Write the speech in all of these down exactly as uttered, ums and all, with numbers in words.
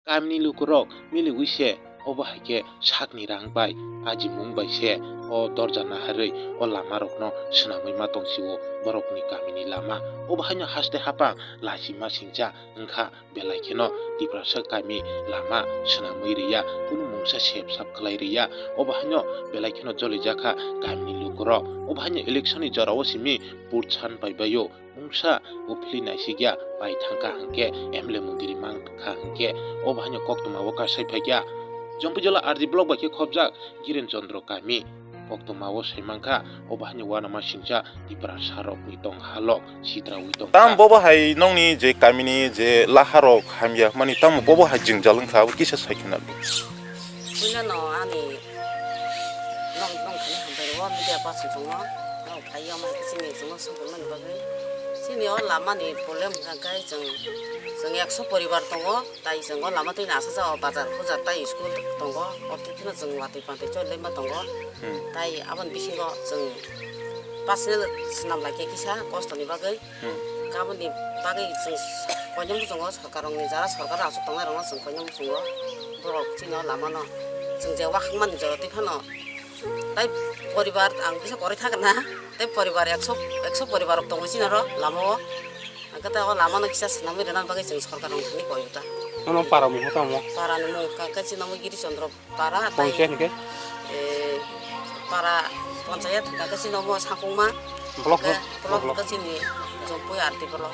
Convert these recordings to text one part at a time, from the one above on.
Kamini lukurok miliwi se, obo hai khe sakni rang bai ajimung bai se o dorja naharwi o lamarokno swnamwi ma tong si-o borokni kamini lama. Obo haino haste hapang lachima singcha wngkha, belai kheno Tiprasa kami lama swnamwi rwya, kunu mungsa sep sap khlai rwya. Obo haino belai kheno jolijakha kamini lukurok. Obo haino election ni jorao simi vote san pai bai-o. Mungsa o phili naisikya pai thangkha hwnkhe M L A mondiri mankha hwnkhe obo haino koktwma o kasai phaikya. Jompuijala R D block bai khe khopjak Giren Chandra kami. Koktwma o sai mankha obo haino uanama singcha Tiprasa rokni tong halok sitraui tongkha. Tam bobo hai nongni je kamini je laharok hamya hwnmani tamo bobo hai jwngjal wngkha abo kisa sai khna di. Puila no ani nok nok thani hambai rwo media person tongo. Nok phai yo mai kisi ni chungo sumpai mani bagwi. Chini o lama ni problem hwnkha khe chwng, chwng ekso poribar tongo. Tai chwng o lama twi nasa jao bazar hujar tai school tongo. O twi kheno chwng watwi pantwi choli ma tongo. Hmm. Tai aboni bisingo chwng personal swnam lai khe kisa kosto ni bagwi. Hmm. Kaboni bagwi chwng koinwi muchungo sorkar rokni jara sorkar aswk tongnai rokno chwng koinwi muchungo. Borok chini o lama no chwng je wakhang mani jora twi phano tai poribar ang kisa kwrwi thangkha na, tai poribar ekso, ekso poribar rok tongo chini oro lama o. Ang khe tai o lama no kisa swnamwi rwna bagwi chwng sorkar rok thani koi ta. Nono para mung tamo? Para ni mung ka, ka chini namo Giri Chandra para tai. Panchayat hwnkhe? Eh, para panchayat ka, ka chini namo Sakungma. Block, ka, block, block, block. Ka chini Jompui R D block.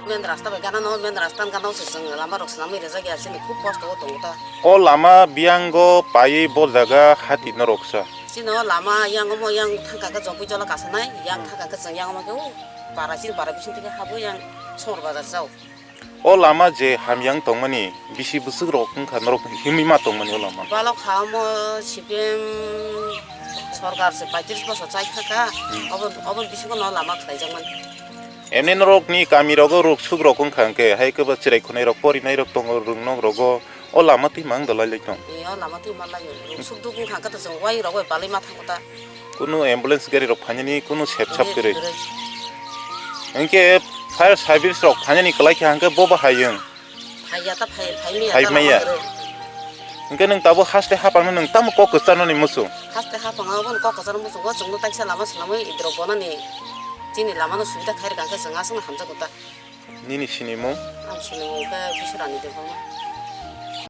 Main rasta bai gana no, main rasta gana o se chwng lama rok swnamwi rwjak ya, chini khub kosto o tongo ta. O lama biyango paiwi bo jaga hati norok sa. Chini o lama yang omo yang thangka khe Jompui jola kasanai, yang, hmm, thangka khe chwng yang omo khe o para chini para bising twi khe habo yang Somor Bazar jao. O lama je hamya wng tongmani bisi bwswk rok wngkha norok himwi ma tongmani o lama? Balok ha omo C P M sorkar se paitris bosor chai thangkha, hmm, obo, obo bisingo no lama khlaijak mani. Emni norokni kami rogo ruk suk rok wngkha hwnkhe, hai khe bo chwrai khwnai rok, porinai rok tongo, rung nok rogo, o lama twi mang dalai lai tong. Ee, o lama twi man lai o. Ruk suk duk wngkha hwnkhe to chwng wai rok bai balai ma thango ta. Kunu ambulance gari rok phainani kunu sep sap kwrwi. Kwrwi. Hwnkhe fire service rok phainani kwlai kha hwnkhe bo bo hai wng. Phaiya ta phai, phai maya ta. Phai maya. Lama kwrwi. Hwnkhe nwng tabuk haste hapangno nwng tamo kok kwcharnani muchung? Haste hapang obo kok kwchar muchungo chwngno taisa lama swnamwi idrok bonani chini lamano subida khairwkha hwnkhe chwng aswkno hamjakgo ta. Nini sinimung? Ang sinimung khe Biswrani Debbarma.